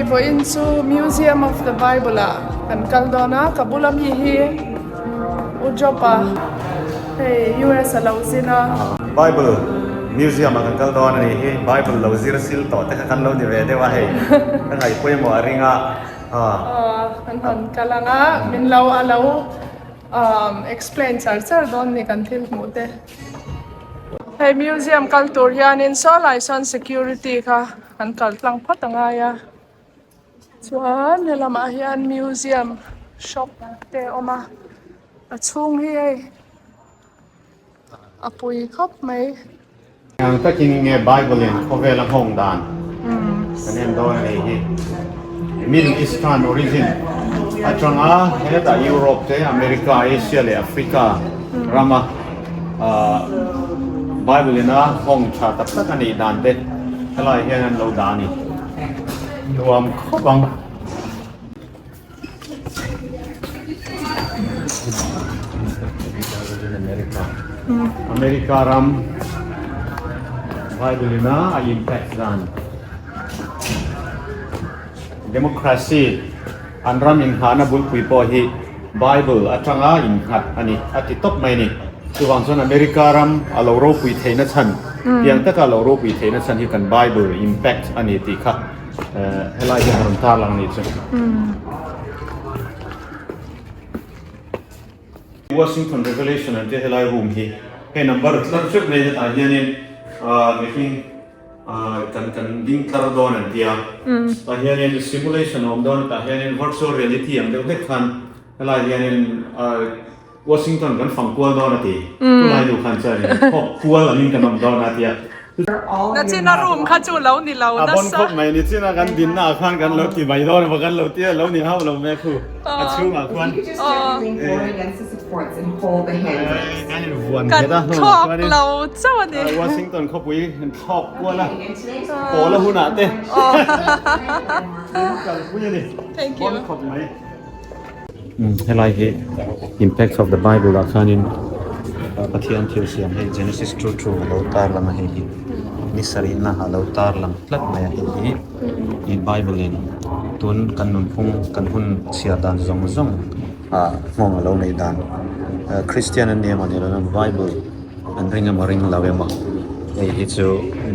vawiin chu Museum of the Bible ah kan kal dawn a, ka bula mi hi U Job-a hei US a lo zin a. Bible Museum ah kan kal dawn a nih hi, Bible lo zir sil tawh te kha kan lo ni ve deuh a hei, ka ngaih pawimawh a ring a. Aw kan han kal ang a, min lo a lo explain char char dawn ni kan thil hmuh te. Hei museum kal tur hianin saw lai sawn security kha an kal tlang phawt a ngai a chuan helamah hian museum shop te a awm a a chhung hi hei a pui khawp mai. Ang takin nge Bible in khawvel a nghawng dan kan en dawn a nih hi. Middle Eastern origin atanga hetah Europe te, America, Asia leh Africa rama Bible ina nghawng tha tak tak a nih dan te helai hian an lo dah a ni. Nuam khawp ang. America ram Bible ina a impact dan Democracy an ram inghahna bulpui pawh hi Bible atanga innghat a ni a ti tawp mai a ni. Chuvang chuan America ram a lo ropui theihna chhan tiang taka a lo ropui theihna chhan hi kan Bible impact a ni tih kha Helai hian a rawn tarlang a nih chu. Washington Revelation an tia helai room hi hei number tlar hreuh mai hetah hianin mihring kan kan ding tlar dawn an tia. Tah hianin simulation a awm dawn a tah hianin virtual reality ang deuh hlek khan helai hianin Washington kan fang kual dawn a ti. Chulai nu khan chuan in thawk kual angin kan awm dawn a tia. Nachina room kha chu lo ni lo nasa. A bon khawp mai nichina kan dinna ah khan kan lo ti mai dawn emaw kan lo tia lo ni hauh lo mek hu a chhungah khuan kan in vuan nghet a hnungah chuan in Kan thlawk lo chauh a ni. Washington khawpui kan thlawk kual a pawl a hunah te kalpui a ni. Bon khawp mai. Helai hi impact of the bible ah khanin Pathian thil siam hei Genesis two two a lo tar lang a hei hi ni sarihna a lo tar lang tlat mai a hei hi ih bible in tun kan nunphung kan hun chhiar dan zawng zawng ah nghawng a lo neih dan Christian an ni emaw ni lo bible an ring emaw ring lo emaw hei hi chu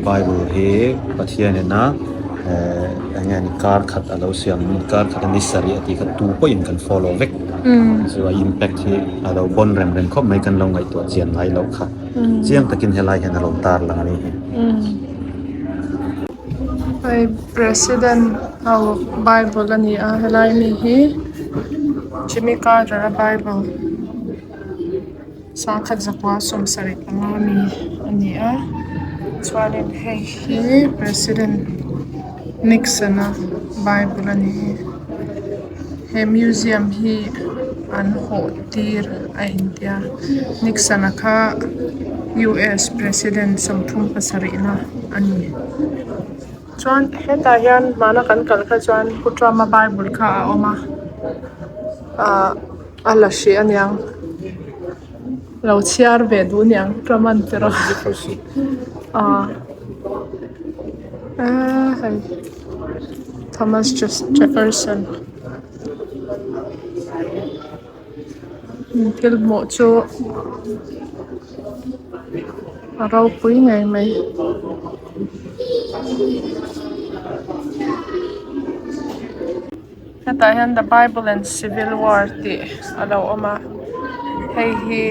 bible hi Pathian ina ehh eng nge ni kar khat a lo siam kar khat a ni sarih a tih kha tu pawhin kan follow vek chu a impact hi a lo bawn rem rem khawp mai kan lo ngaihtuah chian ngai loh kha chiang takin helai hian a lo tar lang a ni hi. Hei president ho bible a ni a helai mi hi Jimmy Carter a bible. Sangkhat zakua sawmsarih panga mi a ni a chuanin hei hi president Nixon a bible a ni he museum hi an hawh tir a intia Nixon a kha U S president sawmthum pasarih na a ni chuan hetah hian hmana kan kal kha chuan Pu Trump a bible kha a awm a ahh. A la hrih aniang lo chhiar ve duh aniang Truman te rawh ah eee hei Thomas Jefferson thil hmuh chu a ropui ngei mai. Hetah hian the bible and civil war tih a lo awm a hei hi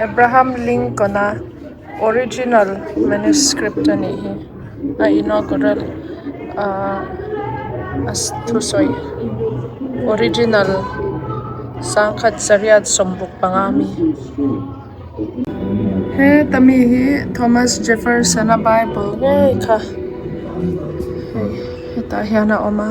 Abraham Lincoln a original manuscript a nih hi a inaugural ahh a thusawi original sangkhat zariat sawmruk panga ami heta mi hi Thomas Jefferson a bible ngei kha hei hetah hian a awm a.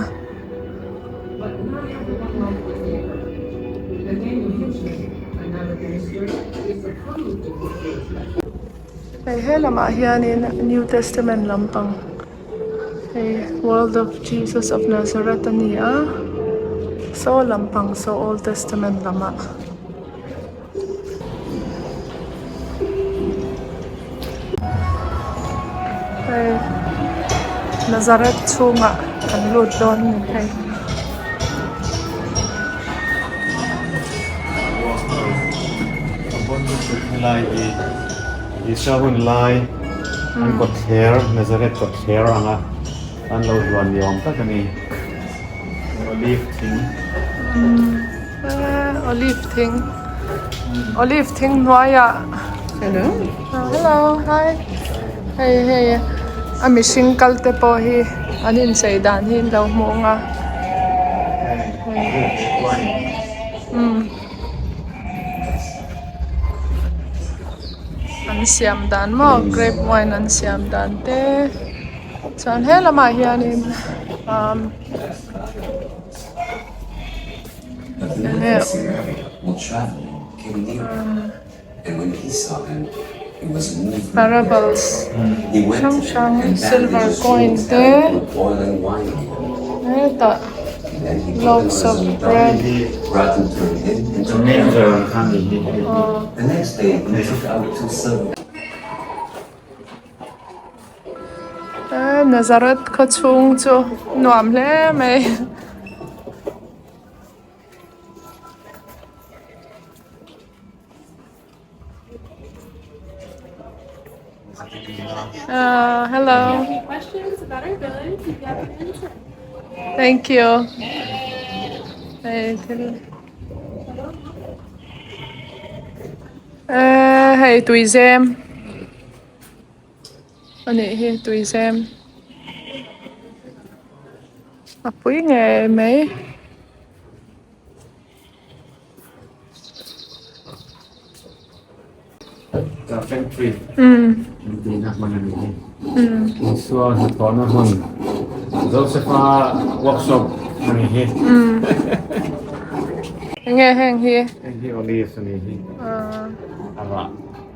Hei he lamah hianin new testament lampang hei world of Jesus of Nazareth a ni a saw lampang saw old testament lamah. Hei Nazareth chhungah. Kan lut dawn a ni hei. Helai hi Isua hun lai an kawtthler Nazareth kawtthler anga an lo hluan ni awm tak a ni. Olive thing. Olive thing. Olive thing hnuaiah. Hello. Hello, hi. Hei hei a mihring kal te pawh hi an inchei dan hi an lo hmu ang a. An siam dan maw grape wine an siam dan te chuan he lamah hianin umm. Parables hrang hrang silver coin te hetah loaves of bread Nazareth khaw chhung chu nuam hle mai. Uh, hello. Any questions about our village, you'd be happy to answer. Thank you. Hei thil eh hei tuizem a nih hi tuizem a pui ngei mai. Carpentry tihna hman a ni hi. Isua hnathawhna hmun Joseph-a workshop a ni hi. Enge heng hi? Heng hi olive a ni hi. A rah.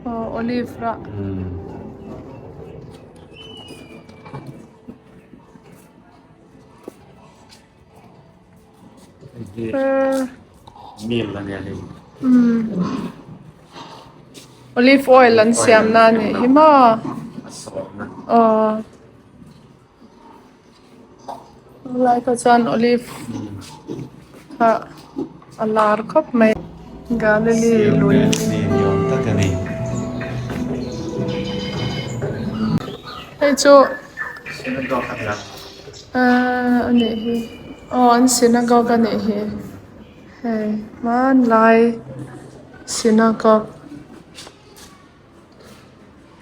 Aw olive rah. Mill a nia hei. Olive oil an siam na a nih hi maw? A sawrna. Aw. Lai kha chuan olive kha a lar khawp mai. Galilee lui. Ni awm tak a ni. Hei chu. Synagogue a nia. Ahh a nih hi aw an synagogue a nih hi hei hmanlai synagogue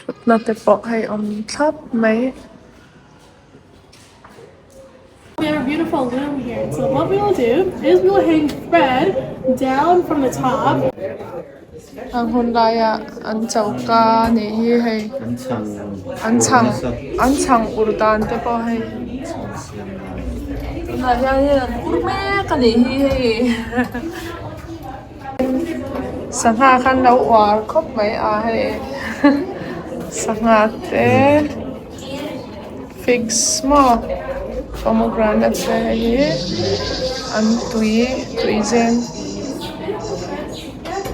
thutna te pawh hei awm thlap mai. We have a beautiful loom here so what we will do is we will hang thread down from the top. Ang hun laia an choka a nih hi hei an chhang an chhang ur dan te pawh hei tunah hianin an ur mek a nih hi hei sangha kha an lo uar khawp mai a hei sangha te figs maw pomegranate te hei hi an tui tui zeng.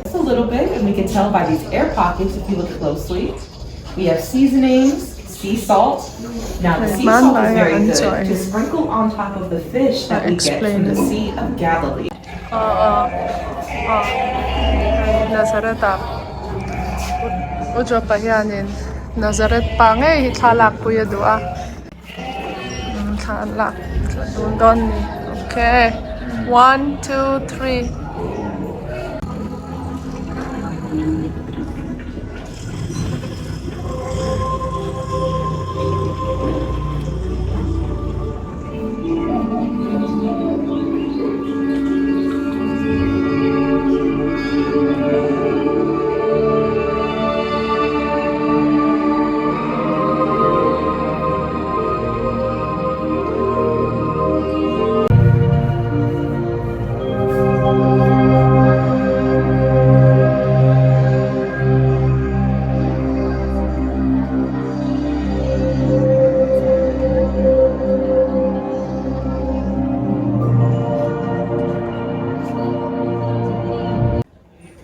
Just a little bit and we can tell by these air pockets if you look closely. We have seasonings, sea salt. Now the sea salt is very good to sprinkle on top of the fish that we get from the Sea of Galilee. Aw aw aw Nazareth ah U Jopa hianin Nazareth pa ngei hi thla lakpui a duh a thla an lak dun dawn a ni okay one two three.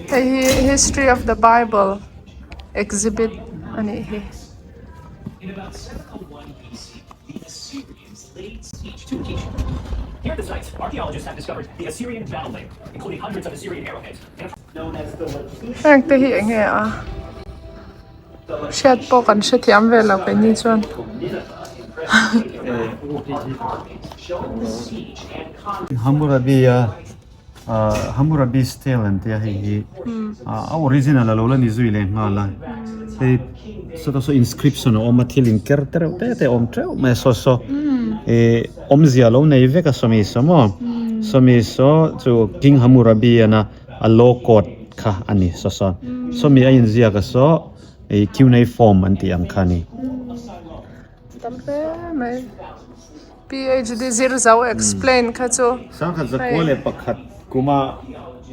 Hei hi history of the bible exhibit a nih hi. Heng te hi eng nge a hriat pawh kan hrethiam ve lo keini chuan. Hammurabi a Hammurabi stele an tia hei hi a original a lo la ni zui leh nghal a hei sawta saw inscription a awm a thil in ker te reuh te te a awm teuh mai a saw saw ih awmzia a lo nei vek a sawmi saw maw sawmi saw chu king Hammurabi ana a law code kha a ni saw saw sawmi a inziak a saw ih cuneiform an tih ang kha a ni. Tam hle mai. PHD zir zo explain kha chu. Sangkhat zakua leh pakhat kuma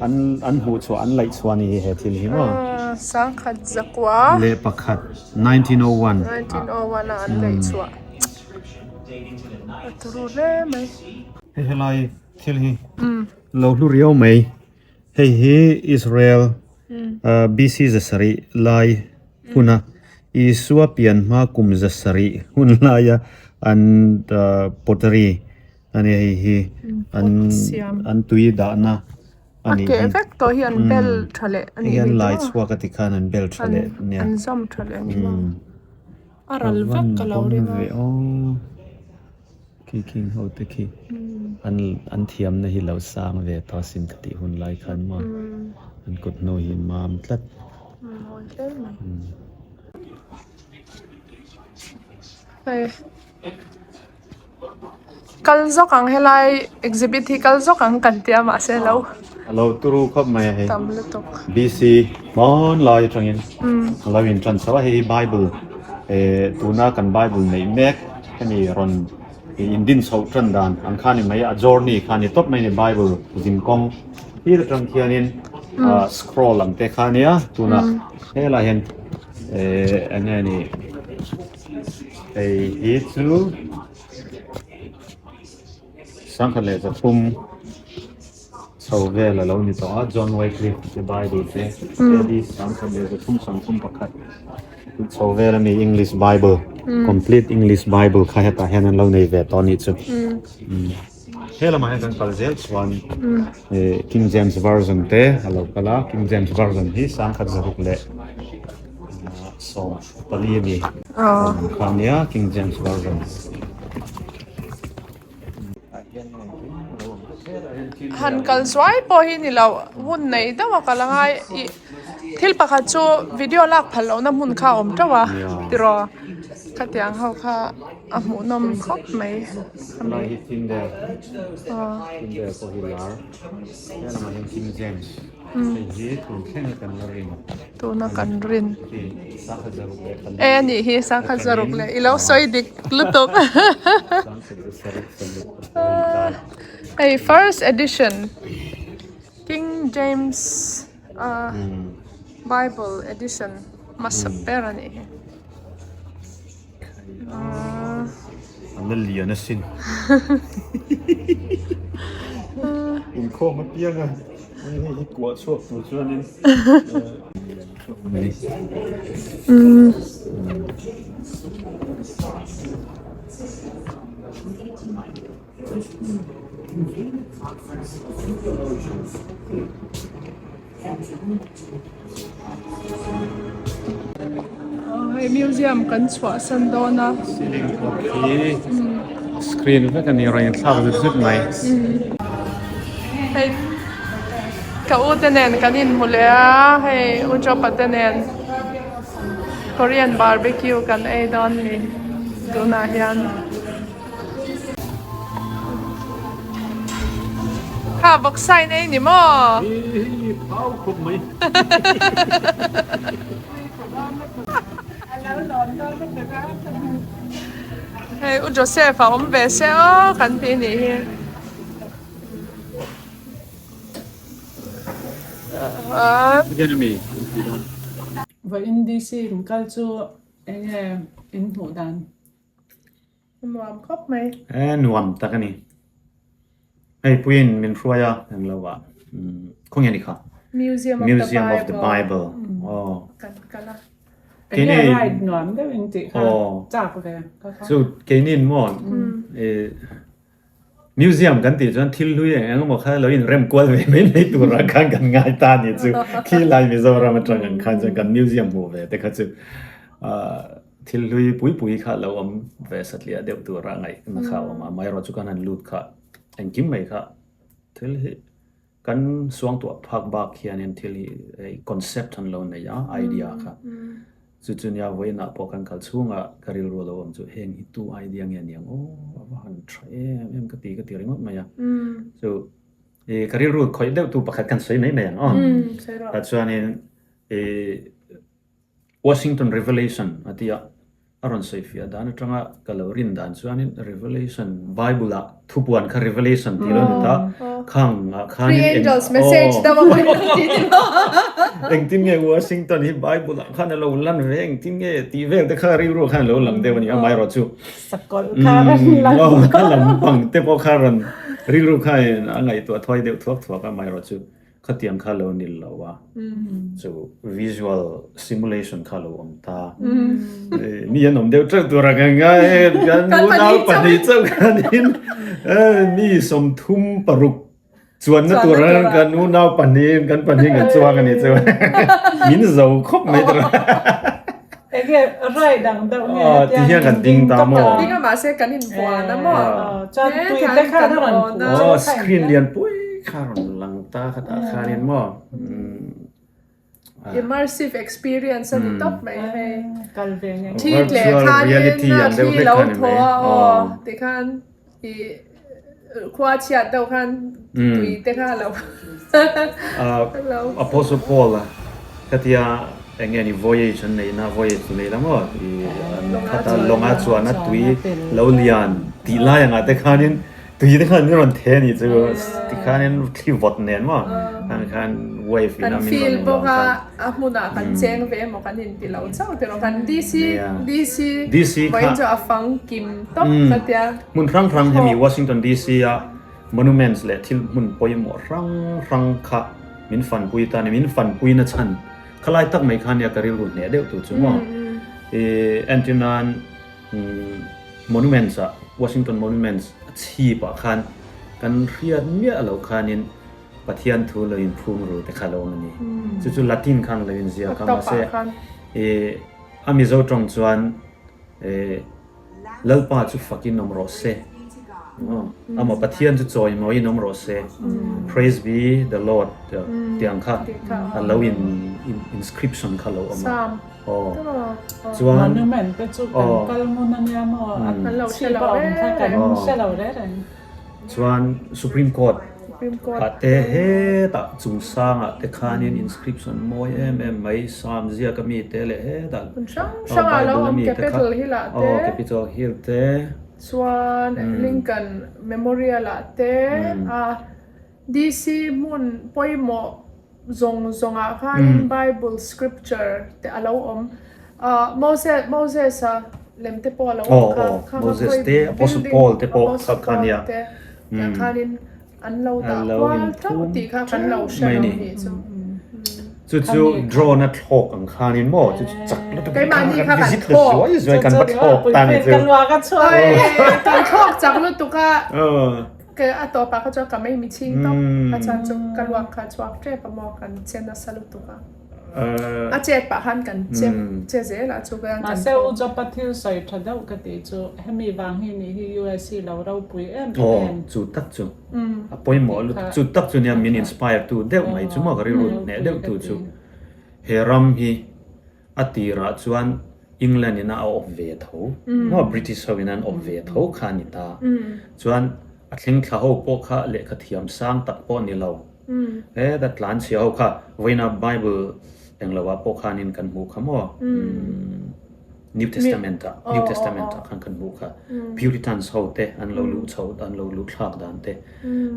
an an hmuh chhuah an laih chhuah a ni hi he thil hi maw? Sangkhat zakua. Leh pakhat 1901. 1901 a an laih chhuah. A turu hle mai. Hei helai thil hi lo hlu riau mai. Hei hi Israel BC zasarih lai huna Isua pian hma kum zasarih hun laia an pottery a nia hei hi an an tui dahna a nih hi. A keh vek tawh hi an bel tha leh a nih hi an lai chhuak a ti khan an bel tha leh nia. An zawm tha leh a ni maw? A ral vek ka lo ring a. Khi khing ho te khi an an thiamna hi lo sang ve tawh asin ka tih hun lai khan maw an kut hnu hi mam tlat. Kal zawk ang helai exhibit hi kal zawk ang kan tia mahse lo. A lo turu khawp mai a hei. Tam lutuk. BC hmanlai atangin a lo in tan chho a hei hi bible eh tuna kan bible neih mek hemi rawn in din chhoh tan dan ang kha ni mai a journey kha ni tawp mai a ni bible zin kawng thil atang khianin ah scroll ang te kha a nia tuna helaiah hian eh eng nge ni hei hi chu. Sangkhat leh zathum chho vel a lo ni tawh a, John Wycliffe te Bible te AD 1331 chho vel a mi English Bible complete English Bible kha hetah hian an lo nei ve tawh a nih chu. He lamah hian kan kal zel chuan King James Version te a lo kal a, King James Version hi 1614 a mi kha a nia King James Version. Han kal zuai pawh hi ni lo hun nei deuh a kal angai ih thil pakhat chu video lak phal lohna hmun kha a awm teuh a tiraw khatiang ho kha a hmuhnawm khawp mai Tuna kan rin e a nih hi sangkhat zaruk leh i lo sawi dik lutuk hei first edition King James ah Bible edition hmasa ber a nih hi. An la lian asin. Inkhawm apiang a hei hi kuah chhuak tur chuanin Hei museum kan chhuah san dawn a. Ceiling pawh khi screen vek a ni rawn inthlak zut zut mai. Hei ka u te nen kan inhmu leh a hei u Jopa te nen Korean barbecue kan ei dawn a ni tunah hian. Kha vawksa in ei ni maw? Hi phau khawp mai. Hei U Joseph a awm ve se aw kan ti nih hi. Vawiin DC in kal chu enge in hmuh dan? Nuam khawp mai. E nuam tak a ni. Hei puiin min hruai a englo ah khawnge ni kha? Museum of the Museum of the Bible. Bible. Aw. Kan kal a. Keini Enge ride nuam deuh in tih kha Aw. chak ve ka kha. Chu keiniin maw e. Museum kan tih chuan thil hlui eng eng emaw kha lo inrem kual ve mai mai turah khan kan ngai ta a ni chu. Khi lai Mizoram atang ang khan chuan kan museum hmuh ve te kha chu thil hlui pui pui kha lo awm ve satliah deuh turah ngaihna kha a awm a. Amaherawhchu kan han lut kha engkim mai kha thil hi kan suangtuah phak bak hianin thil hi hei concept an lo nei a, idea kha. Chu chu nia vawiinah pawh kan kal chhungah ka rilru a lo awm chu heng hi tu idea nge niang aw a va han tha em em ka ti ka ti ringawt mai a. Chu i ka rilru khawih deuh tu pakhat kan sawi mai mai ang aw. Tah chuanin i Washington Revelation a ti a, a rawn sawi fiah dan atanga ka lo rin dan chuanin Revelation Bible ah thupuan kha Revelation tih lo ni ta, khang ah khanin eng aw engtin nge Washington hi Bible ah khan a lo lan ve engtin nge tih vel te kha rilru khan a lo lang deuh a ni, amaherawh chu kha lampang te pawh kha rawn rilru kha a ngaihtuah thuai deuh thuak thuak a, amaherawh chu Khatiang kha lo ni lo a, chu visual simulation kha lo awm ta. Mi an awm deuh teuh tur a kan ngai e, kan unau pahnih chauh khanin mi 36 chuanna tur kan unau pahnih kan pahnih kan chuang a ni chu. Min zo khawp mai tur. Enge ride ang deuh nge hetiang Ti hian kan ding ta maw? Ding a mahse kan inbuan a maw? Chuan tui te khan a rawn phu. Aw screen lian pui kha rawn lang ta khatah khanin maw? Immersive experience a ni tawp mai hei. Kal ve nge. Thi tleh khanin a thli lo thaw a aw tikhan i khua chhiat deuh khan tui te kha a lo lo. Apostle Paul a khatia eng nge ni voyage an neih na voyage nei la maw i an khata lawnga chuan a tui lo lian tih lai angah te khanin tui te khan min rawn the a nih chu tikhanin thli vawt nen maw ang khan wave in a Kan min feel rawn bawk a khan. a hmunah kan cheng ve emaw kan inti lo chauh tiraw kan DC DC DC kha vawiin chu a fang kim tawp ka tia. Hmun hrang hrang hemi Washington DC a monuments leh thil hmun pawimawh hrang hrang kha min fanpui ta a ni min fanpui na chhan khalai tak mai kha nia ka rilru hneh deuh tur chu maw i entir nan Monuments ah Washington Monuments a chhip ah khan kan hriat miah loh khanin Pathian thu lo in phum ru te kha lo awm a ni. Chu chu Latin khan lo in ziak a mahse i a Mizo tawng chuan i Lalpa chu fakin awm rawh se amah Pathian chu chawimawiin awm rawh se Praise be the Lord tih ang kha a lo in inscription kha lo awm a. Aw chuan Monument te chu kan kal ngun a nia maw a chhip a awm kha kan hre lo reng reng. Chuan Supreme Court ah te hetah chung sangah te khanin inscription mawi em em mai Psalm ziak ami te leh hetah Hmun hrang hrangah lo Bible awm ami te kha Capitol Hill ah te aw Capitol Hill te chuan Lincoln Memorial ah te a DC hmun pawimawh zawng zawngah khanin Bible scripture te a lo awm. Moses Moses-a lem te pawh a lo awm kha. Aw, Moses te, Apostle Paul te pawh kha kha nia. Te tiang khanin an lo dah kual teuh tih kha kan lo hre lo nih chu. Chu chu drone a thlawk ang khanin maw chu chu chak lutuk Keimahni kha kan visit thlawk. zuai zuai kan va thlawk ta ni chu. Kan luak a chhuak. Kan thlawk chak lutuk a. Ka a tawpah kha chuan ka mei mi chhing tawp a chuan chu ka luak kha chhuak tep a maw kan che nasa lutuk a a chet pah khan kan che che zel a chu kan Mahse u Jopa thil sawi tha deuh ka tih chu hemi vang hi nih hi US hi lo ropui em em. Aw chu tak chu a pawimawh lutuk chu tak chu nia min inspire tu deuh mai chu maw ka rilru hneh deuh tu chu he ram hi A tirah chuan England in a awp ve tho maw British ho in an awp ve tho kha a ni ta. Chuan a thleng thla ho pawh kha lehkha thiam sang tak pawh a ni lo. Heta tlan chhia ho kha vawiina Bible englo ah pawh khanin kan hmuh kha maw New Testament ah New Testament ah khan kan hmuh kha Puritans ho te an lo luh chho an lo luh thlak dan te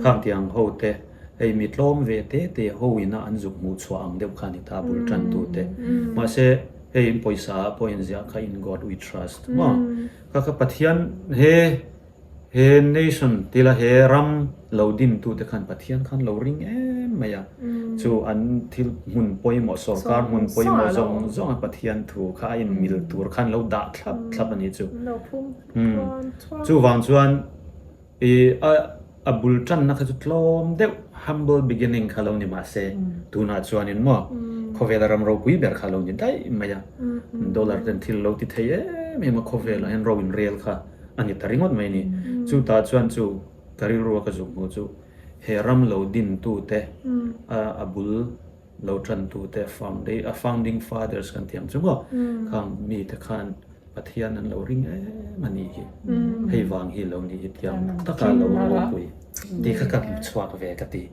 khang tiang ho te Hei mi tlawm ve te te ho ina an zuk hmuh chhuah ang deuh kha a ni ta bul tan tu te. Mahse hei in pawisa ah pawh in ziah kha in God we trust maw? Kha kha Pathian he he nation tila he ram lo din tu te khan Pathian khan lo ring em mai a. Chu an thil hmun pawimawh sorkar hmun pawimawh zawng zawng a Pathian thu kha a in mil tur khan lo dah thlap thlap a ni chu. Chuvang chuan i a. A bul tanna kha chu tlawm deuh, humble beginning kha lo ni mah se, tunah chuanin maw khawvela ram ropui ber kha lo ni daih mai a, dollar ten thil lo ti thei em em a, khawvelah hian ro inrel kha a ni ta ringawt mai a ni. Chutah chuan chu ka rilrua ka zuk hmuh chu he ram lo dintute a bul lo tantute a founding fathers kan tih ang chu maw khang mite khan Pathian an lo ring em a nih hi. Hei vang hi lo nih hi tiang taka lo ropui tih kha ka hmu chhuak ve ka ti.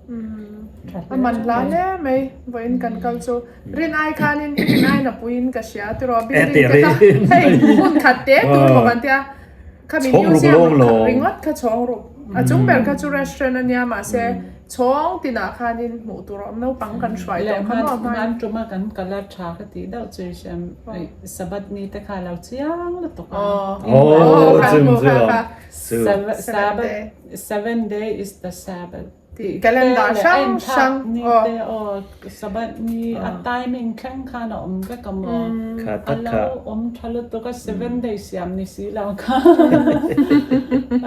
A man hla hle mai vawiin kan kal chu. Rin ai khanin i rin aiin a puiin ka hria tiraw building te kha hei hmun khat te tur maw kan tia khami museum ringawt kha chhawng ruk a chung ber kha chu restaurant a nia mahse Chhawng tinah khanin hmuh tur a awm naupang kan hruai tawh kha maw hmai. Hman tuma kan kal a tha ka tih deuh chu Sabbath ni te kha lo chiang lutuk a. Aw chung chu Sabbath seven day is the Sabbath tih calendar hrang hrang ni te aw Sabbath ni a timing thleng khan a awm vek a maw a lo awm tha lutuk a seven day siam ni si lo kha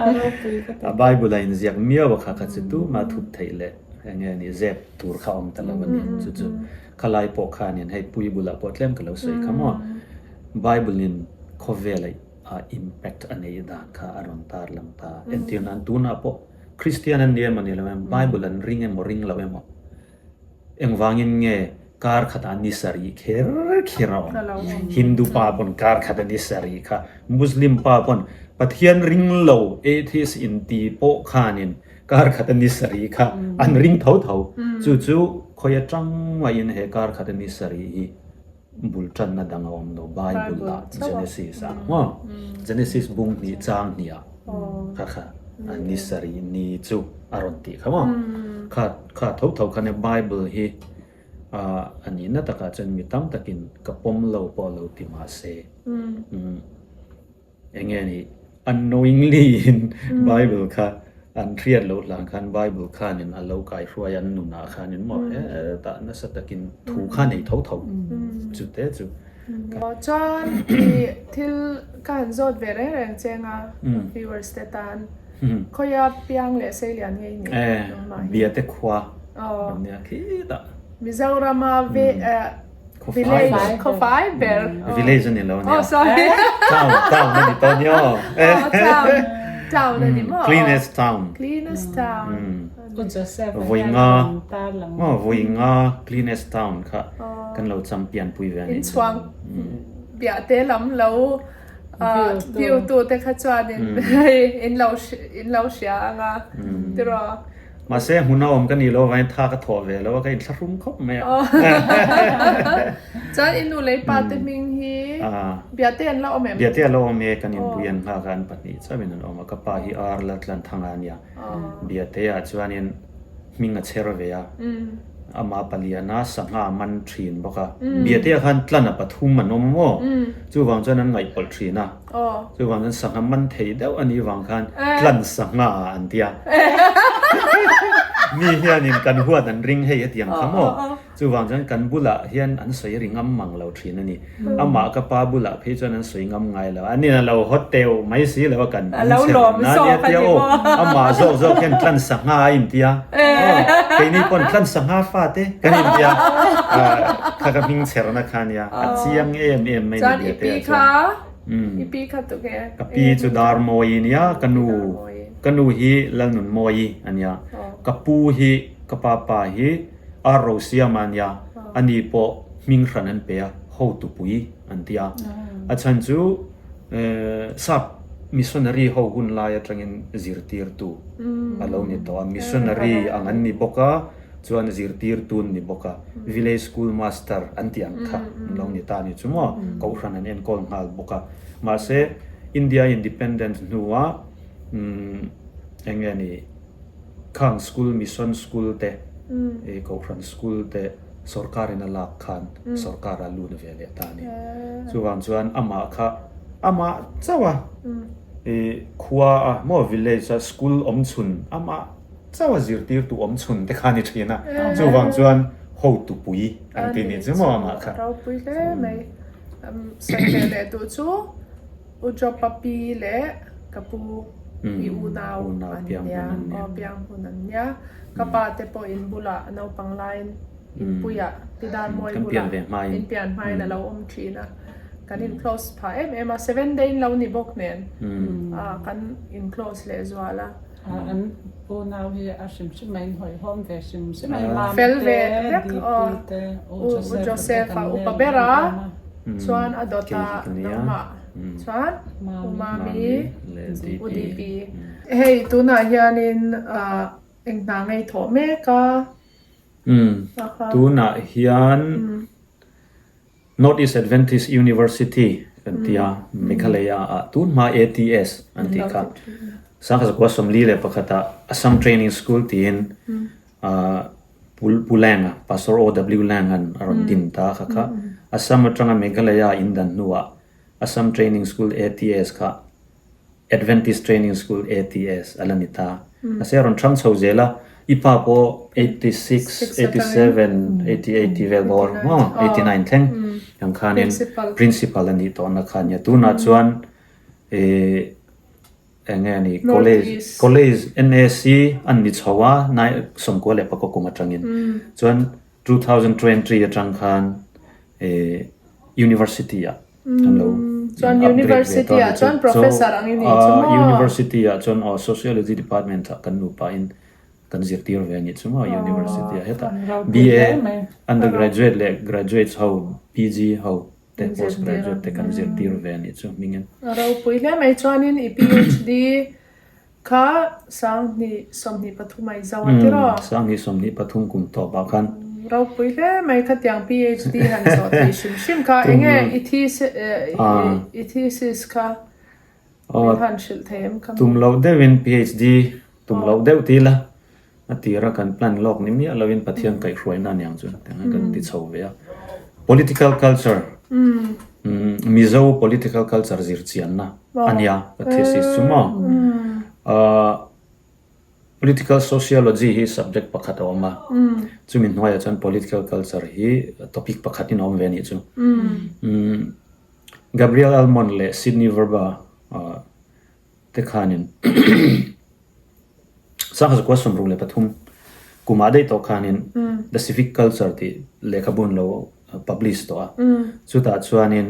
a ropui ka ti. A Bible a inziak miau a kha kha chu tumah thup theih leh eng nge ni zep tur kha awm ta lo a ni. Chu chu khalai pawh khanin hei pui bulah pawh tlem ka lo sawi kha maw Bible in khawvel a impact a neih dan kha a rawn tar lang ta. Entir nan tunah pawh Christian an ni emaw ni lo em Bible an ring emaw ring lo emaw Engvangin nge kar khatah ni sarih kher kher a awm? Hindu pa pawn kar khata ni sarih kha, Muslim pa pawn Pathian ring lo atheist inti pawh khanin kar khata ni sarih kha an ring tho tho. Chu chu khawi atang maiin he kar khata ni sarih hi bul tanna dang a awm lo Bible ah Genesis ah maw Genesis bung hnih chang hnih ah kha kha a ni sarih ni chu a rawn tih kha maw kha kha tho tho khan e Bible hi a nihna takah chuan mi tam takin ka pawm lo pawh lo ti mahse Eng nge ni? Unknowingly in Bible kha an hriat loh hlan khan Bible khanin a lo kaihruai an nunah khanin maw hetah nasa takin thu kha nei tho tho chu te chu. Chuan i thil ka han zawt ve reng reng cheng a viewers te tan khawia piang leh seilian ngei ni nangmah hi. Biate khua kan nia khitah. Mizorama ve Village khawfai ber. Village a ni lo ania. Oh sorry. Town town a ni tawh nia aw. Oh town town a ni maw. Cleanest town. Cleanest town. Pu Joseph a Vawi hian nga rawn tar lang. Aw vawi nga cleanest town kha kan lo champion pui ve a ni. Inchhuang biah te lam lo view tu te kha chuanin in lo in lo hria anga tiraw. Mahse hmun a awm ka nih loh avangin tha ka thawh ve lo a, ka inthlahrung khawp mai a. Chuan i nu leh i pa te hming hi Biate an la awm em? Biate a la awm e, kan inpui an nghak a, an pahnih chauhin an awm a, ka pa hi ar la tlan thang a nia. Biate ah chuanin hming a chher ve a, ama paliana sangha a man thin bawk a, Biate ah khan tlan a pathum an awm maw? Chuvang chuan an ngaihpawlh thin a. Chuvang chuan sangha man thei deuh a nih vang khan tlan sangha an ti a. Mi hianin kan huat an ring hei hetiang kha maw? Chuvang chuan kan bulah hian an sawi ri ngam mang lo thin a ni. Amah ka pa bulah phei chuan an sawi ngam ngai lo. Anin a lo hawt teuh mai si lo a kan hming chhe reng na nia tia aw. Amah zawk zawk hian tlan sangha a inti a. Keini pawn tlan sangha fate kan inti a. Kha ka hming chherna kha nia. A chiang em em mai ni bia te ah chuan. I pi kha tu nge? Ka pi chu Darmawi a nia, ka nu ka nu hi Lalnunmawi a nia, ka pu hi ka pa pa hi Ar Rosiama a nia, ani pawh hming hran an pe a, Hotupui an ti a. A chhan chu sap missionary ho hun lai atangin zirtirtu a lo ni tawh a, missionary ang an ni bawk a, chuan zirtirtu an ni bawk a, village school master an tih ang kha an lo ni ta a ni chu maw, kohhran an enkawl nghal bawk a. Mahse, India independence hnuah umm eng nge ni khang school mission school te ih kohhran school te sorkarin a lak khan sorkar a lut ve leh ta a ni. Chuvang chuan amah kha amah chauh a ih khua a maw village a school awm chhun amah Chauh a zirtirtu awm chhun te kha a ni thin a, chuvang chuan hotupui an ti ni chu maw amah kha. Ropui hle mai. Sawi ve leh duh chu U Jopa pi leh ka pu. I unau an nia, aw piang hmun an nia. Ka pa te pawh in bulah naupang laiin inpuiah Pi Darmawi bulah in pian hmain a lo awm thin a. Kan in close phah em em a, seven day in lo ni bawk nen kan in close leh zual a. An unau hi a hrim hrim a inhawihhawm ve hrim hrim a, Mama Fel te, ve vek DP aw. te, U U Joseph-a te Joseph-a kan upa nel ber a, em em a. chuan a dawt a nangmah chuan U Mami, U DP. Hei tunah hianin eng hna ngei thawh mek a. Tunah hian North East Adventist University kan ti a, Meghalaya ah tun hma ATS an tih kha. Sangkhat zakua 41 ah Assam Training School tiin Pu Lang-a, Pastor OW Lang-a'n a rawn din ta kha kha. Assam atanga Meghalaya in dan hnuah Assam Training School ATS kha Adventist Training School, ATS, a la ni ta. Mahse a rawn hrang chho zel a, i pa pawh 86, 87, 88 tih vel bawr maw, 89 thleng ang khanin Principal a nih tawhna kha a nia. Tunah chuan ih eng nge ni College, College NAC an ni chho a, 94 kum atangin. Chuan 2023 atang khan ih University ah an lo Chuan University ah chuan Professor ang i nih chu maw? University ah chuan aw Sociology department ah kan nupa in kan zirtir ve a nih chu maw University ah hetah BA undergraduate leh graduates ho PG ho te postgraduate te kan zirtir ve a nih chu hmingin. A ropui hle mai chuanin i PhD kha 2023 a i zo a tiraw? 2023 kum tawp ah khan. Ropui hle mai khatiang PhD han zawh thei hrim hrim kha enge i i thesis kha min han hrilh thei em kha? Tum loh deuhin PhD tum loh deuh ti ila a tira kan plan lawk ni miah loin Pathian kaihhruaina aniang chu tiang kan ti chho ve a. Political culture Mizo political culture zir chianna a nia ka thesis chu maw. Political sociology hi subject pakhat a awm a, chumi hnuaiah chuan political culture hi topic pakhatin a awm ve a nih chu. Gabriel Almond leh Sidney Verba te khanin 1963 kumah daih tawh khanin The Civic Culture tih lehkhabu an lo publish tawh a, chutah chuanin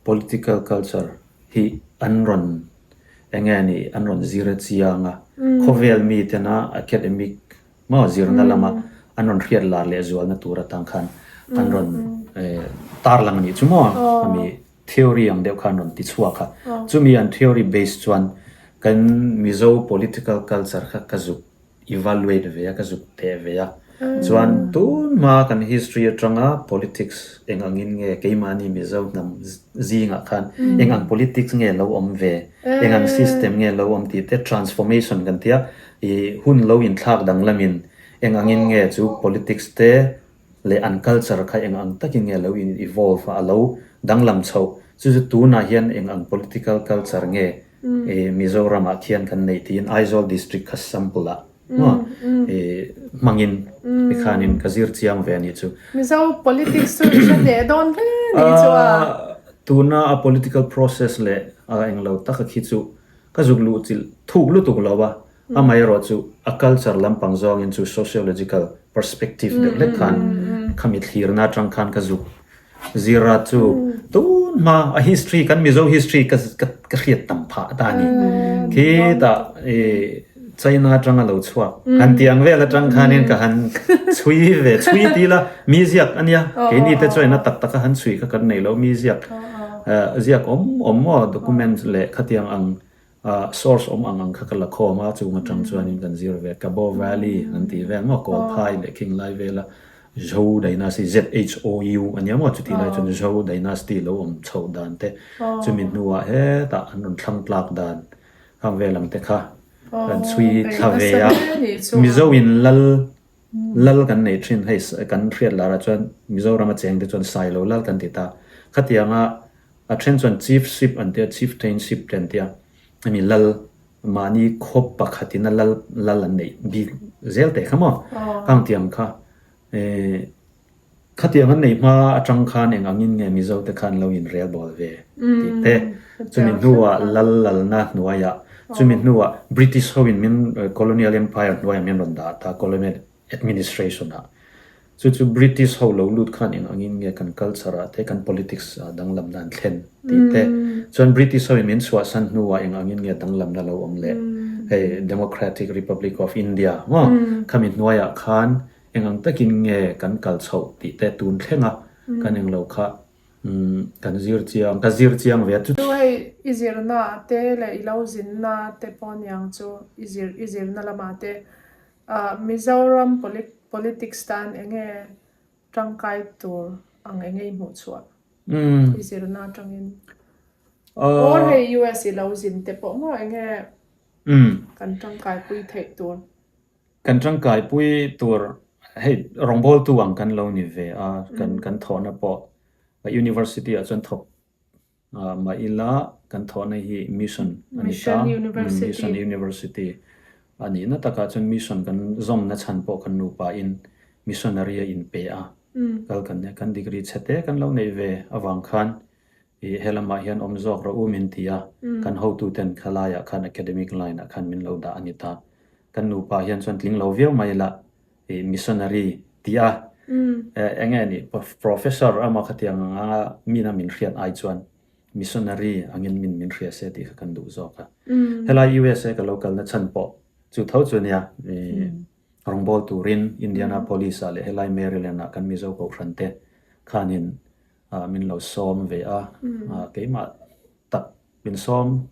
political culture hi an rawn eng nge ni an rawn zir chiang a, khawvel mitena academic maw zirna lama an rawn hriat lar leh zualna tur atang khan an rawn tarlang a nih chu maw ami theory ang deuh kha an rawn ti chhuak a, chumi an theory base chuan kan Mizo political culture kha ka zuk evaluate ve a, ka zuk teh ve a. Chuan tun hma kan history atanga politics eng angin nge keimahni Mizo hnam zingah khan eng ang politics nge lo awm ve, eng ang system nge lo awm tih te transformation kan tia i hun lo inthlak danglamin eng angin nge chu politics te leh an culture kha eng ang takin nge lo in evolve a, a lo danglam chhoh. Chu chu tunah hian eng ang political culture nge Mizoramah khian kan neih tiin Aizawl district kha sample ah maw hmangin tikhanin ka zir chiang ve a nih chu. Mizo politics chu i hre hneh dawn hle nih chu a. Tuna a political process leh a englo taka khi chu ka zuk luh chilh thuk lutuk lo a, Amaherawh chu a culture lampang zawngin chu sociological perspective deuh hlek khan khami thlirna atang khan ka zuk zir a chu tun hma a history kan Mizo history ka ka hriat tam phah ta a ni. Khitah i China atanga lo chhuak han tih ang vel atang khanin ka han chhui ve chhui ti la mi ziak a nia keini te chuan a tak taka han chhui kha kan nei lo mi ziak ziak awm awm maw document leh khatiang ang Source awm ang ang kha ka la khawm a, chung atang chuanin kan zir ve. Kabaw Valley an tih vel maw, Kawlphai leh Khinglai vela Zhou Dynasty, ZHOU, a nia maw, chutih lai chuan Zhou Dynasty lo awm chhoh dan te, chumi hnuah hetah an rawn thlang tlak dan khang vel ang te kha kan chhui thla ve a. Mizo in lal lal kan nei thin, hei kan hriat larah chuan Mizoram a cheng te chuan Sailo lal kan ti ta. Khatianga A then chuan chiefship an tia, chieftainship te an tia, hemi lal mahni khaw pakhatin a lal lal an neih bik zel teh kha maw? Khang tiang kha khatiang an neih hma atang khan eng angin nge Mizo te khan lo inrel bawl ve tih te, chumi hnuah lal lalna hnuaiah. Chumi hnuah British ho in min Colonial Empire hnuaiah min rawn dah ta, Colonial Administration ah. Chu chu British ho lo lut khan eng angin nge kan culture ah te kan politics ah danglamna an thlen tih te. Chuan British ho in min chhuahsan hnuah eng angin nge danglamna lo awm leh hei Democratic Republic of India maw khami hnuaiah khan eng ang takin nge kan kal chhoh tih te tun thlenga kan eng lo kha kan zir chiang ka zir chiang ve a. Chu hei i zirna ah te leh i lo zinna te pawh aniang chu i zir i zirna lamah te Mizoram politics tan enge tangkai tur ang enge i hmuh chhuah i zirna atangin or hei US i lo zin te pawh maw enge kan tangkai pui theih tur. Kan tangkai pui tur hei rawngbawltu ang kan lo ni ve a kan thawhna pawh university ah chuan thawk Mah ila kan thawhna hi mission a ni ta. Mission University a nihna takah chuan mission kan zawmna chhan pawh kan nupa in missionary a inpe a. Kal kan nia, kan degree chhe te kan lo neih ve avang khan i helamah hian awm zawk rawh u min ti a, kan hotuten khalaiah khan academic line ah khan min lo dah a ni ta. Kan nupa hian chuan tling lo viau mai ila i missionary ti a, eng nge ni professor emaw khatiang anga mina min hriat ai chuan missionary angin min min hria se tih kha kan duh zawk a. Helai USA ka lo kalna chhan pawh chu tho chu nia i rawngbâwl turin Indianapolis ah leh helai Maryland ah kan Mizo kohhran te khanin min lo sawm ve a, keimah tak min sawm.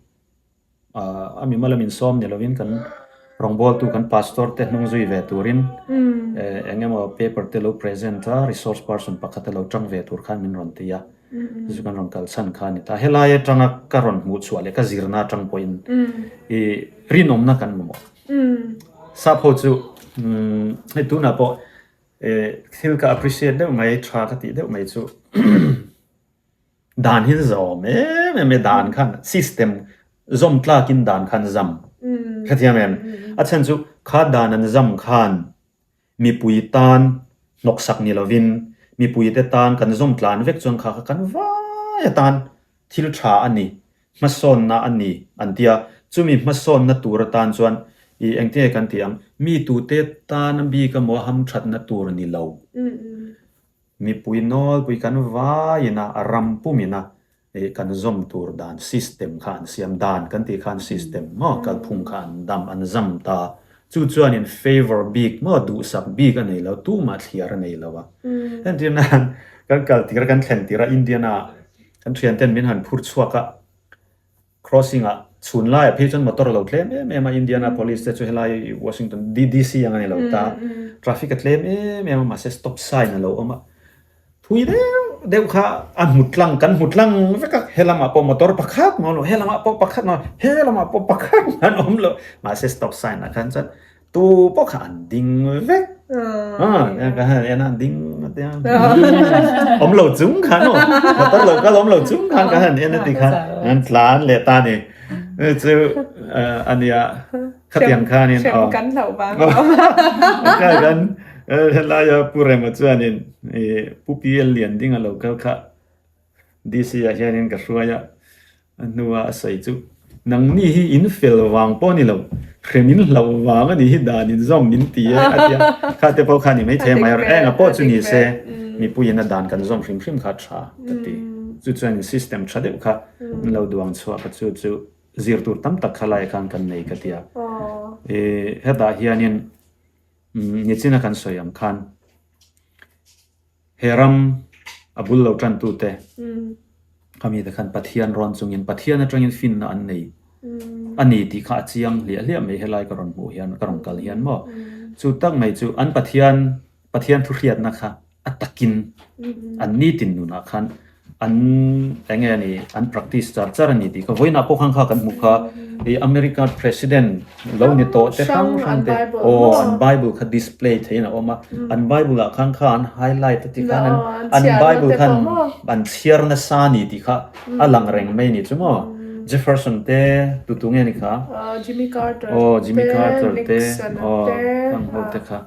A mimal a min sawm ni lovin kan rawngbawltu kan pastor te hnung zui ve turin eng emaw paper te lo present a, resource person pakhat a lo tang ve tur khan min rawn ti a, chu chu kan rawn kal chhan kha a ni ta. Helai atanga ka rawn hmuh chhuah leh ka zirna atang pawhin i rinawmna kan mamawh. Sap ho chu hei tunah pawh thil ka appreciate deuh mai, tha ka tih deuh mai chu. Dan hi zawm em em e, dan khan system zawm tlakin dan khan zam. Hrethiam em? A chhan chu kha dan an zam khan mipui tan hnawksak ni lovin mipuite tan kan zawm tlan vek chuan kha kha kan vai atan thil tha a ni, hmasawnna a ni an ti a. Chumi hmasawnna tur atan chuan i engtinge kan tih ang, mi tute tan a bik emaw hamthatna tur ni lo. Mipui nawlpui kan vaiin a, a ram pumin a kan zawm tur dan system kha an siam dan kan tih khan system maw kalphung kha an dam an zam ta. Chu chuanin favour bik maw duhsak bik a nei lo, tumah thliar a nei lo a. Entir nan kan kal tir a kan thlen tir a Indiana kan thianten min han phur chhuak a, Crossing ah chhun laiah phei chuan motor a lo tlem em em a, Indianapolis te chu helai Washington DC ang a ni lo ta, traffic a tlem em em a mahse stop sign a lo awm a, thui deuh deuh kha a hmu tlang kan hmu tlang vek a, helamah pawh motor pakhat mah a awm lo, helamah pawh pakhat mah a awm lo, helamah pawh pakhat mah an awm lo, mahse stop sign ah khan chuan Tu pawh kha an ding vek. Ka han en a ding awm lo chung khan aw. Motor lo kal awm lo chung khan ka han en a ti khan an tlan leh ta ni. Chu ania khatiang khanin aw. Kan hlauh vang. Ka kan helaia Pu Rema chuanin Pu PL Liandinga lo kal kha DC ah hianin ka hruai a, a hnua a sawi chu, Nangni hi in fel vang pawh a ni lo, hrem in hlauh vang a nih hi dan in zawm min ti e a ti a, kha te pawh kha ni maithei a mai erawh eng a pawh chu ni se mipuiin a dan kan zawm hrim hrim kha a tha ka ti. Chu chuan system tha deuh kha an lo duang chhuak a, chu chu zir tur tam tak kha laiah khan kan nei ka ti a. Hetah hianin nichina kan sawi ang khan He ram a bul lo tantute kha mite khan Pathian rawn chungin Pathian atangin finna an nei a ni tih kha a chiang hliah hliah mai helai ka rawn hmuh hian ka rawn kal hian maw. Chu tak mai chu an Pathian Pathian thuhriatna kha a takin an nitin nunah khan An eng nge ni an practice char char a ni tih kha vawiinah pawh khan kha kan hmuh kha i America president lo ni tawh te hrang hrang te aw an bible kha display theihin a awm a an bible ah khan kha an highlight a ti khan an an bible khan an chhiar nasa a ni tih kha a lang reng mai a ni chu maw Jefferson te tu tu nge ni kha Jimmy Carter aw Jimmy Carter te aw khang ho te kha.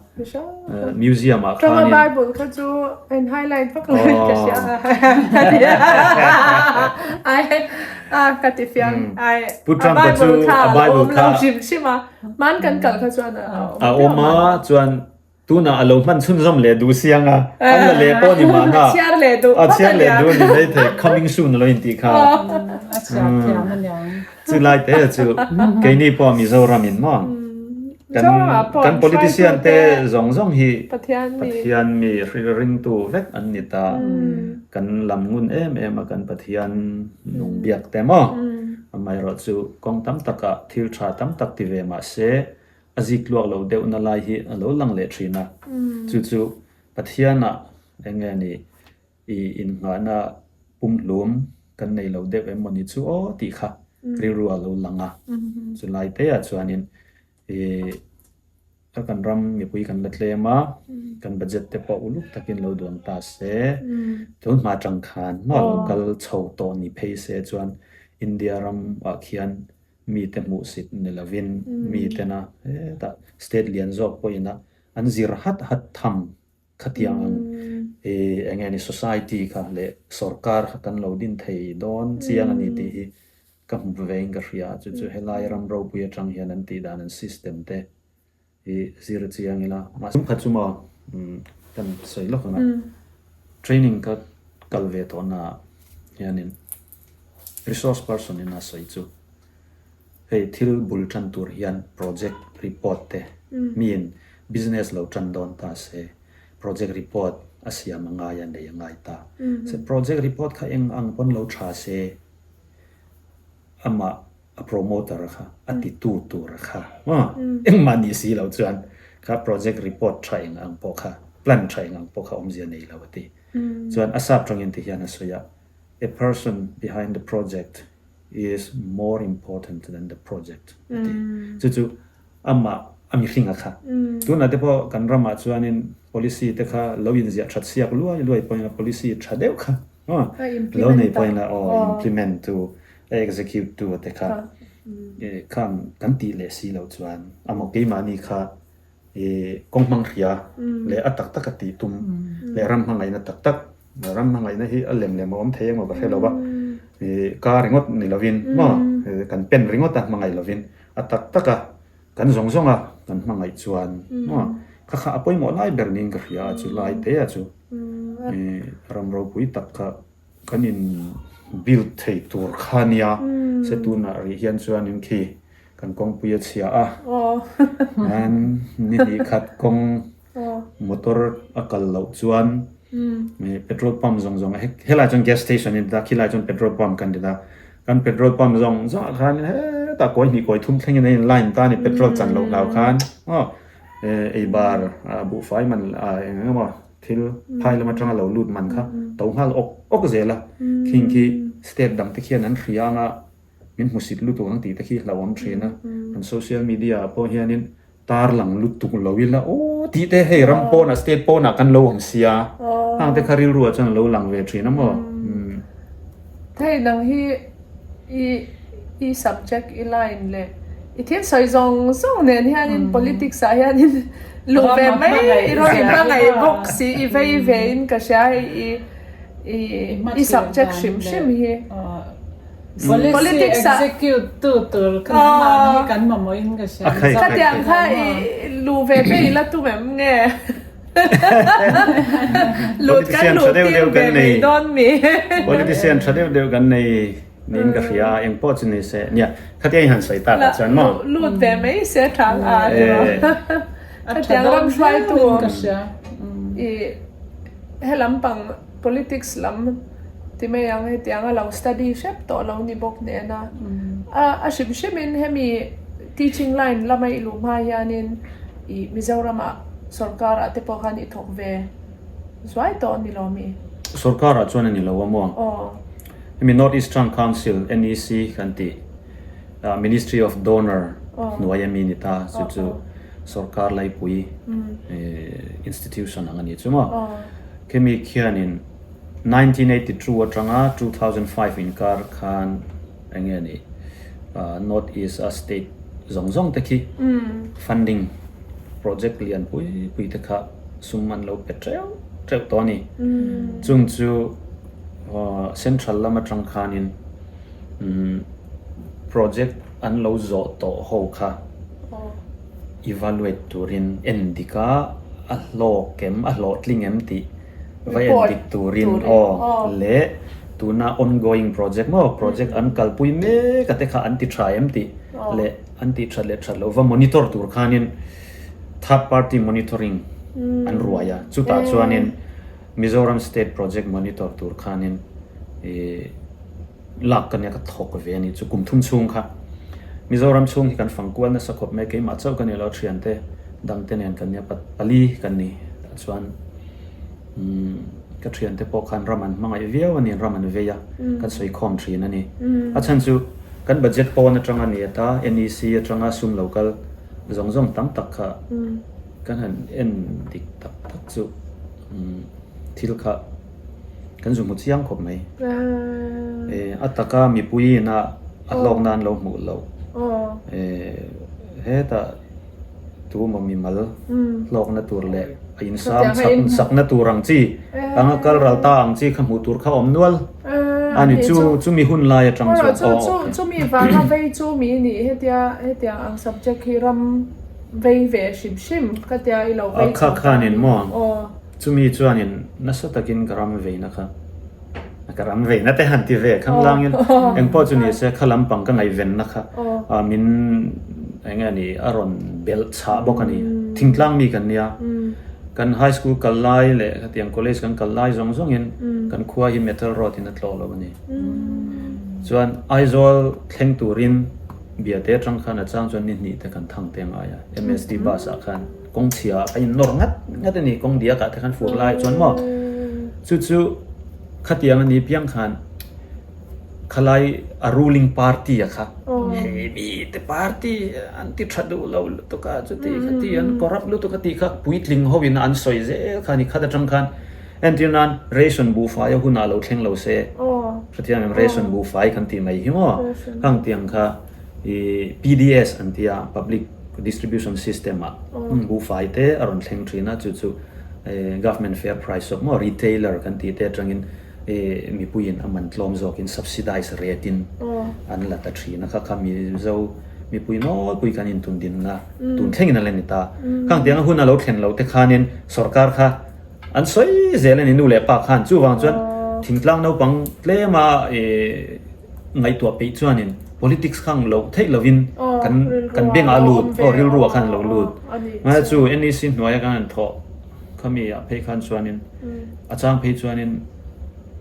Museum ah khanin. Ṭanga Bible kha chu an highlight vak lo in ka hria. Ai. A ka ti fiang ai Pu Trump a chu a Bible kha lo hrim hrim a man kan kal kha chuan a a awm a chuan tunah a lo hman chhunzawm leh duh siang a an la leh pawh ni mahna chhiar leh duh a chhiar leh duh ni mai thei coming soon a lo intih kha A chhiar thiam a niang. Chu lai te chu keini pawh Mizoram in maw kan kan politician te zawng zawng hi Pathian mi ringtu vek an ni ta kan lam ngun em em a kan Pathian nung biak te maw amaherawh chu kawng tam takah thil tha tam tak ti ve mahse a zik tluak lo deuh na lai hi a lo lang leh thin a chu chu Pathianah eng nge ni I innghahna pumhlum kan nei lo deuh em mawni chu aw tih kha rilru a lo lang a. Chulai te ah chuanin i ka kan ram mipui kan la tlem a, kan budget te pawh uluk takin lo duan ta se, tun hma tang khan hma lo kal chho tawh ni phei se chuan India ram ah khian mite hmuhsit ni lovin mitena hetah state lian zawk pawhin a an zir hat hat tham Khatiang ang i eng nge ni society kha leh sorkar kha kan lo din thei dawn chiang a ni tih hi ka hmu ve in ka hria a, chu chu helai ram ropui atang hian an tih dan an system te hi zir chiang ila. Mahse kha chu maw kan sawi lawk ang a, training ka kal ve tawh na ah hianin resource person in a sawi chu Hei thil bul tan tur hian project report te miin business lo tan dawn ta se project report a siam a ngai a nei a ngai ta. Se project report kha eng ang pawn lo tha se amah a promoter a kha a ti tu tur a kha maw engmah nih si lo chuan kha project report tha eng ang pawh kha plan tha eng ang pawh kha awmzia nei lo a ti. Chuan a sap tangin ti hian a sawi a a person behind the project is more important than the project a ti. Chu chu amah a mihring a kha. Tunah te pawh kan ramah chuanin policy te kha lo inziah that siak luai luai pawhin a policy tha deuh kha lo nei pawhin a aw implement tu a execute tu te kha khan kan tih leh si loh chuan amaw keimahni kha I kawng hmang hria leh a tak tak a tih tum leh ram hmangaihna tak tak, ram hmangaihna hi a lem lem a awm thei emaw ka hre lo va, i ka ringawt ni lovin maw kan pen ringawt a hmangaih lovin a tak tak a kan zawng zawng a kan hmangaih chuan maw kha kha a pawimawh lai ber niin ka hria a chu lai te a chu i ram ropui tak kha kan in build thei tur kha nia se tunah rih hian chuanin khi Kan kawngpui a chhia a, an ni hnih khat kawng motor a kal loh chuan petrol pump zawng zawng helai chuan gas station in ta khilai chuan petrol pump kan ti ta kan petrol pump zawng zawng ah khan hetah kawi hnih kawi thum thleng in a in line ta a ni petrol chan loh hlau khan aw ei bar buhfai man eng eng emaw thil phai lam atanga lo lut man kha to nghal awk awk zel a khing khi state dang te khian an hria anga Min hmusit lutuk ang tih te khi hlauhawm thin a, kan social media ah pawh hianin tar lang lutuk lo ila aw tih te hei ram pawnah state pawnah kan lo awm sia hang te kha rilru ah chuan a lo lang ve thin a maw. Hei nang hi i i subject i line leh i thil sawi zawng zawng nen hianin politics ah hianin luh ve mai i rawn inhmangaih bawk si i vei ve in ka hria hei i i subject hrim hrim hi. Policy execute tu tur kha mahni kan mamawh in ka hria. Khatiang kha i luh ve ve ila tum em nge? Lut kan luh tir ve mai dawn mi. Politician tha deuh deuh kan nei niin ka hria a, eng pawh chu ni se. Nia, khatiang i han sawi tak ah chuan maw? Lut ve mai se tha ang a tiraw. Khatiang ram hruaitu i helam pang Politics lam ti mai ang hetiang a lo study hrep tawh lo ni bawk nen a, a hrim hrim in hemi teaching line lama i luh hma hianin i Mizoram ah sorkar ah te pawh khan i thawk ve zuai tawh a ni lo mi? Sorkar ah chuan a ni lo a maw? Aw. Hemi North Eastern Council, NEC, kan tih Ministry of Donor hnuai ami ni ta chu chu sorkar laipui institution ang a ni chu maw? Khemi khianin 1982 atanga 2005 inkar khan eng nge ni North East a state zawng zawng te khi funding project lian pui pui te kha sum an lo pe teuh teuh tawh a ni. Chung chu central lam atang khanin. Project an lo zawh tawh ho kha evaluate turin en dik a, a hlawk em, a hlawhtling em tih va en dik turin aw leh tuna ongoing project maw project an kalpui mek a te kha an ti tha em tih leh an tih that leh that loh va monitor tur khanin third party monitoring an ruai a, chutah chuanin Mizoram state project monitor tur khanin ih lak ka nia ka thawk ve a nih chu kum thum chhung kha Mizoram chhung hi kan fang kual nasa khawp mai keimah chauh ka ni lo thiante dangte nen kan nia pali kan ni tah chuan umm ka thiante pawh khan ram an hmangaih viau a ni ram an vei a kan sawi khawm thin a ni a chhan chu kan budget pawn atanga ni ata NEC atanga sum lo kal zawng zawng tam tak kha kan han en dik tak tak chu umm thil kha. Kan zu hmu chiang khawp mai. A taka mipui ina a hlawk nan lo hmuh loh. Hetah tu maw mimal hlawkna tur leh a insam chak sakna tur ang chi anga kal ral ta ang chi kha hmuh tur kha awm nual a ni. Chu chumi hun lai atang chuan aw okay. Chumi vanga vei chu mi nih hetia hetiang ang subject hi ram vei ve hrim hrim ka tia i lo vei chho ta a ni. Chumi chuanin nasa takin ka ram veina kha, ka ram veina te han ti ve khang langin engpawh chu ni se kha lampang ka ngaihvenna kha min eng nge ni a rawn belh chhah bawk a ni. Thingtlang mi kan nia, kan high school kal lai leh khatiang college kan kal lai zawng zawngin kan khua hi metal road in a tlawh lo a ni. Chuan Aizawl thleng turin Biate atang khan a chang chuan ni hnih te kan thang te ngai a, MST bus ah khan. Kawng chhia ah ka innawr ngat ngat a ni, kawng diak ah te khan fur lai chuan maw chu chu khatiang a ni piang khan khalai a ruling party a kha he mi te party an ti tha duh lo lutuk a chuti khati an corrupt lutuk a tih kha puitling ho in an sawi zel kha a ni khat atang khan entir nan ration buhfai a hunah lo thleng lo se hrethiam em ration buhfai kan tih mai hi maw khang tiang kha I PDS an tia Public Distribution System ah buhfai te a rawn thleng thin a, chu chu Government Fair Price zawk maw Retailer kan tih te atangin mipuiin a man tlawm zawkin subsidize rate in an la ta thin a, kha kha Mizo mipui nawlpui kan intun dinna tun thlengin a la ni ta. Khang tianga hun a lo thlen loh te khanin sorkar kha an sawi zel a ni nu leh pa khan chuvang chuan thingtlang naupang tlema Ngaihtuah peih chuanin politics kha ang loh theih lovin kan kan bengah a lut aw rilruah khan a lo lut. Mahse chu NEC hnuaia kan han thawh khami ah phei khan chuanin a chang phei chuanin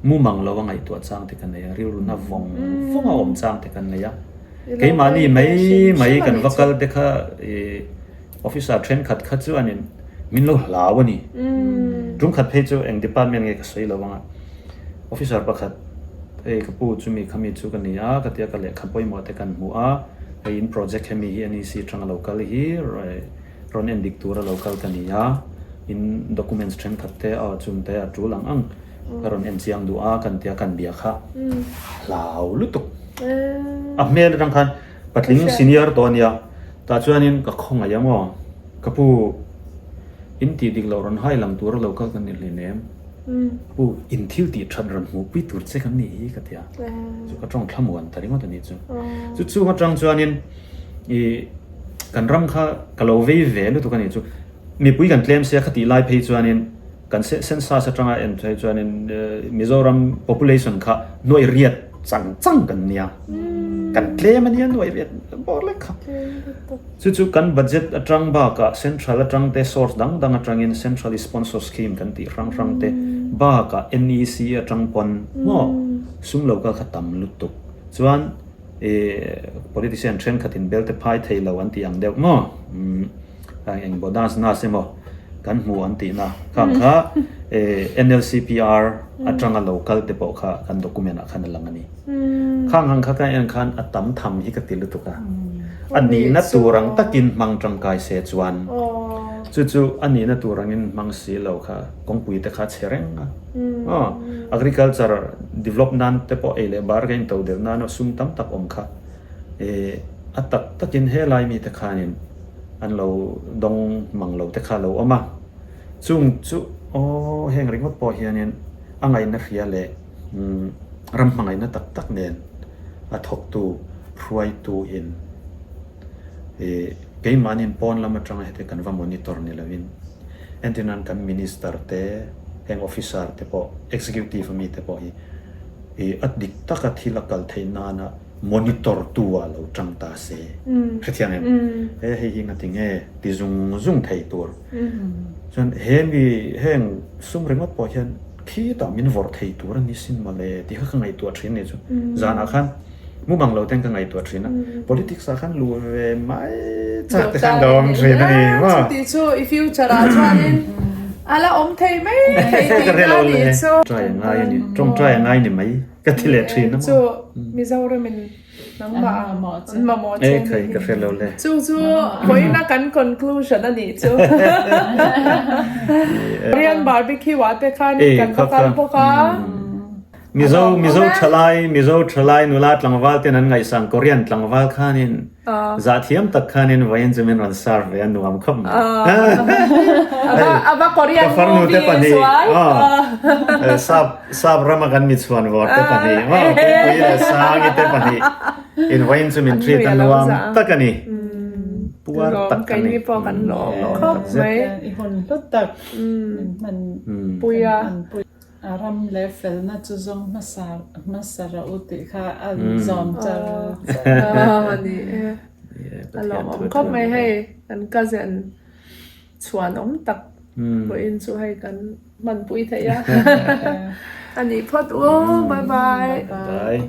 mumang lo a ngaihtuah chang te kan nei a, rilru na vawng vawng a awm chang te kan nei a. Keimahni mai mai kan va kal te kha ih officer thenkhat kha chuanin min lo hlau a ni. Tumkhat phei chu eng department nge ka sawi lo anga officer pakhat Hei ka pu chumi khami chu ka ni a, ka tia ka lehkha pawimawh te kan hmu a, hei in project hemi hi NEC atanga lo kal hi rawn en dik tura lo kal ka ni a, in documents thenkhat te aw chung te a tul ang ang ka rawn en chiang duh a kan tia kan bia kha hlau lutuk. A hmel atang khan patling senior tawh a nia, tah chuanin ka khawngaih ang aw, ka pu in tih dik loh rawn hai lang tura lo kal ka ni hleinem. Pu, in thil tih that rawn hmuh pui tur che kan nih hi ka ti a, chu ka tawng thlamuan ta ringawt a nih chu. Chu chung atang chuanin i kan ram kha ka lo vei ve lutuk a nih chu. Mipui kan tlem sia kha tih lai phei chuanin kan census atanga en phei chuanin Mizoram population kha nuaih riat chang chang kan nia. Kan tlem a nia nuaih riat bawr lek kha. Chu chu kan budget atang bakah central atang te source dang dang atangin central sponsor scheme kan tih hrang hrang te bakah NEC atang pawn maw sum lo kal kha tam lutuk chuan ih politician thenkhatin belte phai thei lo an tih ang deuh maw umm eng bonus nas emaw kan hmu an tihna khang kha ih NLCPR atanga lo kal te pawh kha kan document ah khan a lang a ni. Khang ang kha ka en khan a tam tham hi ka ti lutuk a. A nihna tur ang takin hmang tangkai se chuan chu chu a nihna tur angin hmang si lo kha kawngpui te kha a chhe reng a. Aw agriculture develop nan te pawh ei leh bar ka into deuh nan a sum tam tak awm kha eh a tak takin helai mi te khanin an lo dawng mang lo te kha a lo awm a. Chung chu aw heng ringawt pawh hianin a ngaihna hria leh. Ram hmangaihna tak tak nen a thawktu hruaitu in ih keimahni pawn lam atanga heti kan va monitor ni lovin entirnan kan minister te heng officer te pawh executive ami te pawh hi ih a dik taka thil a kal theih nana monitor tu ah lo tang ta se hrethiang em? He hei hi ngati nge ti zung zung thei tur chuan he mi heng sum ringawt pawh hian khitah min vawrh thei tur a ni sin mawle tih kha ka ngaihtuah thin a ni chu zanah khan mumang lo ten ka ngaihtuah thin a politics ah khan luh ve mai chak te khan ka awm thin a ni maw chuti chu i future ah chuanin a la awm thei mai thei tihna a nih chu tawngtai a ngai a ni tawngtai a ngai ni mai ka ti leh thin a maw chu Mizoramin Nangmah an mamawh che a nih hi. Chu chu vawiina kan conclusion a nih chu. Korean barbecue ah te khan kan va kal bawk a. Mizo Mizo thalai Mizo thalai nula tlangval ten an ngaihsan Korean tlangval khanin zahthiam tak khanin vawiin chu min rawn serve ve a nuam khawp mai. A va Korean movie sual. Sap Sap rama kan mi chhuan vawr te pahnih maw Keipui leh Sangi te pahnih in vawiin chu min treat a nuam tak a ni. Puar tak a ni. Keini pawh kan lawm khawp mai. I hun hlut tak min hman pui a. A ram leh felna chu zawng hmasa hmasa rawh u tih kha a zawm char char. A ni e. A lawmawm khawp mai hei kan cousin chhuan awm tak vawiin chu hei kan hmanpui theih a. A nih phawt u. Bye bye. Bye.